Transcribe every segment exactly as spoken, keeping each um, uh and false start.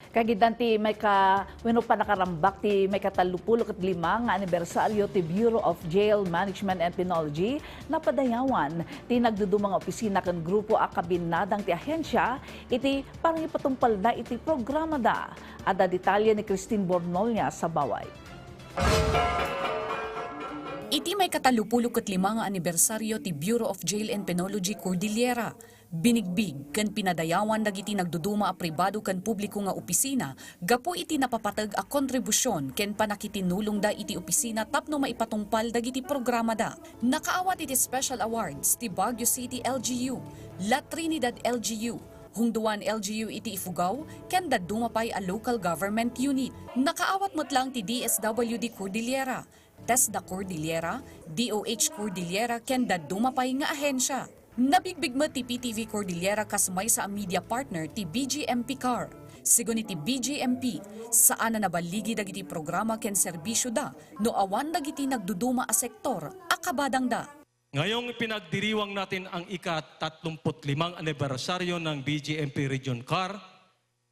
Kagidan ti maika-, wenno panakarambak ti maikatallopulo ket lima nga anibersaryo ti Bureau of Jail Management and Penology, napadayawan ti nagduduma nga opisina ken grupo a kabinnadang ti ahensia iti pangipatumpalda iti programada. Adda detalye ni Christine Bornolia Sabaway. Iti maikatallopulo ket lima nga anibersaryo ti Bureau of Jail and Penology Cordillera, binigbig ken pinadayawan dagiti nagduduma a pribado ken publiko nga opisina gapu iti napapateg a kontribusion ken panakitinulongda iti opisina tapno maipatungpal dagiti programada. Nakaawat iti special awards ti Baguio City L G U, La Trinidad L G U, Hungduan L G U iti Ifugao, ken dadduma pay a local government unit. Nakaawat met laeng ti D S W D Cordillera, TESDA Cordillera, D O H Cordillera, ken dadduma pay nga ahensia. Nabigbig met ti P T V Cordillera kas maysa a media partner ti B G M P CAR. Sigun iti B G M P, saan a naballigi dagiti programa ken serbisioda no awan dagiti nagduduma a sektor a kabadangda. Ngayong ipinagdiriwang natin ang ika-tatlumpu't limang anibersaryo ng B G M P Region CAR,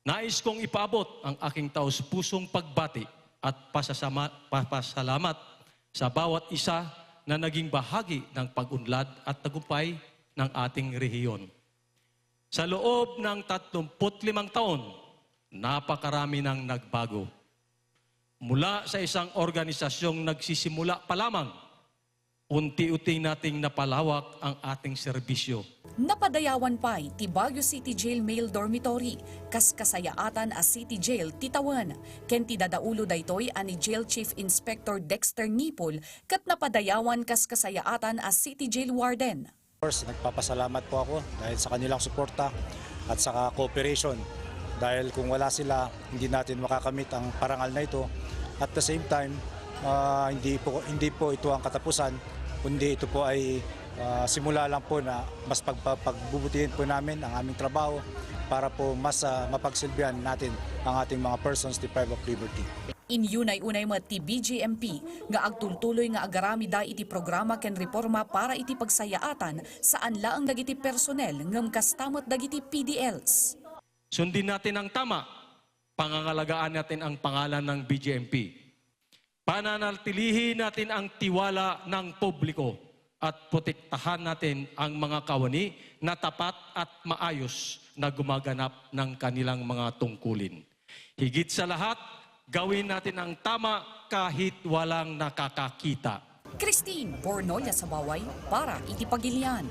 nais kong ipaabot ang aking taus-pusong pagbati at pasasama-, papasalamat sa bawat isa na naging bahagi ng pag-unlad at tagumpay ng ating rehiyon. Sa loob ng tatlumpu't limang taon, napakarami nang nagbago. Mula sa isang organisasyong nagsisimula pa lamang, unti-unti nating napalawak ang ating serbisyo. Napadayawan pay ti Baguio City Jail Male Dormitory, kas kasayaatan a City Jail ti tawen, ken ti dadaulo daytoy a ni Jail Chief Inspector Dexter Ngipul, ket napadayawan kas kasayaatan a City Jail Warden. Of course, nagpapasalamat po ako dahil sa kanilang suporta at saka cooperation. Dahil kung wala sila, hindi natin makakamit ang parangal na ito. At the same time, ah, hindi po, hindi po ito ang katapusan, kundi ito po ay, ah, simula lang po na mas pagpa-, pagbubutihin po namin ang aming trabaho para po mas, ah, mapagsilbihan natin ang ating mga persons deprived of liberty. Inunay-unay met ti B G M P nga agtultuloy nga agaramida iti programa ken reforma para iti pagsayaatan, saan laeng dagiti personnel ngem kasta met dagiti P D Ls. Sundin natin ang tama, pangangalagaan natin ang pangalan ng B G M P. Pananatilihin natin ang tiwala ng publiko at protektahan natin ang mga kawani na tapat at maayos na gumaganap ng kanilang mga tungkulin. Higit sa lahat, gawin natin ang tama kahit walang nakakakita. Christine Bornolia Sabaway para iti Pagilian.